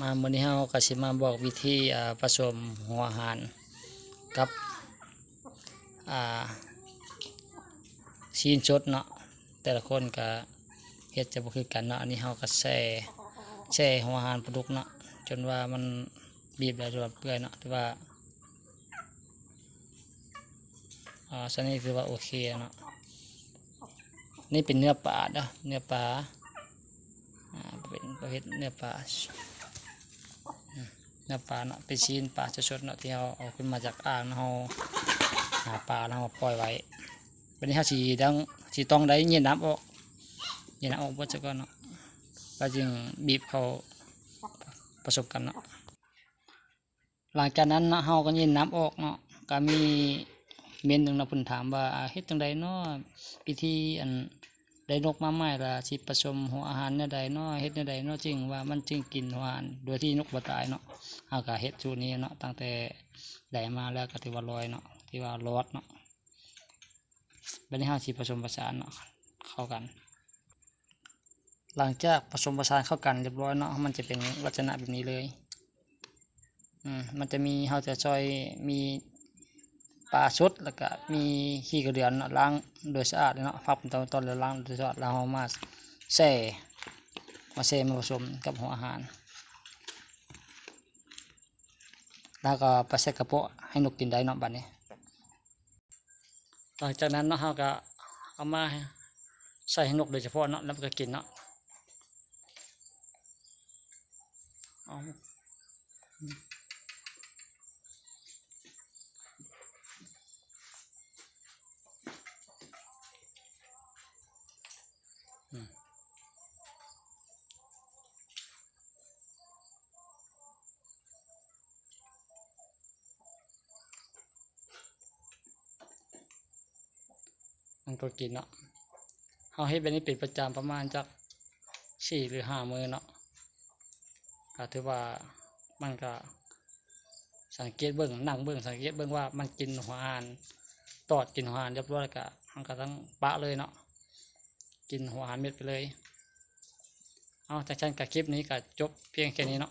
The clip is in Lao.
ມາ ມື້ນີ້ເຮົາກໍຊິມາບອກວິທີ ອາ ປະສົມຫົວອາຫານກັບ ອາ ຊີ້ນສົດເນາະ. ແຕ່ລະຄົນກໍເຮັດຈະບໍ່ຄືກັນເນາະ. ອັນນີ້ເຮົາກໍແຊ່ ແຊ່ຫົວອາຫານປາດຸກເນາະ ຈົນວ່າມັນບີບແລ້ວ ຈົນວ່າເປື່ອຍເນາະ ຖືວ່າ ອາ ສ່ຳນີ້ຖືວ່າໂອເຄແລ້ວເນາະ. ນີ້ເປັນເນື້ອປາເດີ ເນື້ອປາ ອາ ເປັນປະເພດເນື້ອປາ ອືມ ເນື້ອປາເນາະ ເປັນຊີ້ນປາສົດໆເນາະ ທີ່ເຮົາເອົາຂຶ້ນມາຈາກອ່າງເນາະ ເຮົາຫາປາແລ້ວເຮົາມາປ່ອຍໄວ້. ບັດນີ້ເຮົາຊິຕ້ອງ ຊິຕ້ອງໄດ້ເຫຍື້ອນ້ຳອອກ ເຫຍື້ອນ້ຳອອກເບິດຊະກ່ອນເນາະ ແລ້ວຈຶ່ງບີບເຂົ້າປະສົມກັນເນາະ. ຫຼັງຈາກນັ້ນເນາະ ເຮົາກໍເຫຍື້ອນ້ຳອອກເນາະ ກໍມີເມັນໜຶ່ງເນາະ ເພິ່ນຖາມວ່າ ອາ ເຮັດຈັ່ງໃດເນາະ ວິທີ ອັນ ໄດ້ນົກມາໃໝ່ລະ ຊິປະສົມຫົວອາຫານແນວໃດເນາະ ເຮັດແນວໃດເນາະ ຈຶ່ງວ່າມັນຈຶ່ງກິນຫົວອາຫານໂດຍທີ່ນົກບໍ່ຕາຍເນາະ. ເຮົາກໍເຮັດສູດນີ້ເນາະ ຕັ້ງແຕ່ໄດ້ມາແລ້ວກໍຖືວ່າລອຍເນາະ ຖືວ່າລອດເນາະ. ບັດນີ້ເຮົາຊິປະສົມປະສານເນາະ ເຂົ້າກັນ. ຫຼັງຈາກປະສົມປະສານເຂົ້າກັນຮຽບຮ້ອຍເນາະ ມັນຈະເປັນລັກສະນະແບບນີ້ເລີຍ. ອືມ ມັນຈະມີ ເຮົາຈະຊ່ອຍມີປາສົດ ແລ້ວກະມີຂີ້ກະເດືອນເນາະ ລ້າງໂດຍສະອາດເນາະ ພັບເປັນຕອນໆ ແລ້ວລ້າງໂດຍສະອາດ ແລ້ວເຮົາມາແຊ່ ມາແຊ່ ມາປະສົມກັບຫົວອາຫານ ແລ້ວກໍໄປໃສ່ກະເປາະໃຫ້ນົກກິນໄດ້ເນາະ ບັດນີ້. ຫຼັງຈາກນັ້ນເນາະ ເຮົາກໍເອົາມາໃສ່ໃຫ້ນົກໂດຍສະເພາະເນາະ ແລ້ວມັນກໍກິນເນາະ. ເອົາ ອືມ ມັນກໍກິນເນາະ. ເຮົາເຮັດແບບນີ້ເປັນປະຈຳປະມານຈັກສີ່ຫຼືຫ້າມື້ເນາະ ກໍຖືວ່າມັນກໍສັງເກດເບິ່ງ ນັ່ງເບິ່ງ ສັງເກດເບິ່ງວ່າມັນກິນຫົວອາຫານ ຕອດກິນຫົວອາຫານຮຽບຮ້ອຍ ກໍເຮົາກໍຕ້ອງປະເລີຍເນາະ ກິນຫົວອາຫານເມັດໄປເລີຍ. ເອົາ ຈັ່ງຊັ້ນກໍຄລິບນີ້ກໍຈົບພຽງແຄ່ນີ້ເນາະ.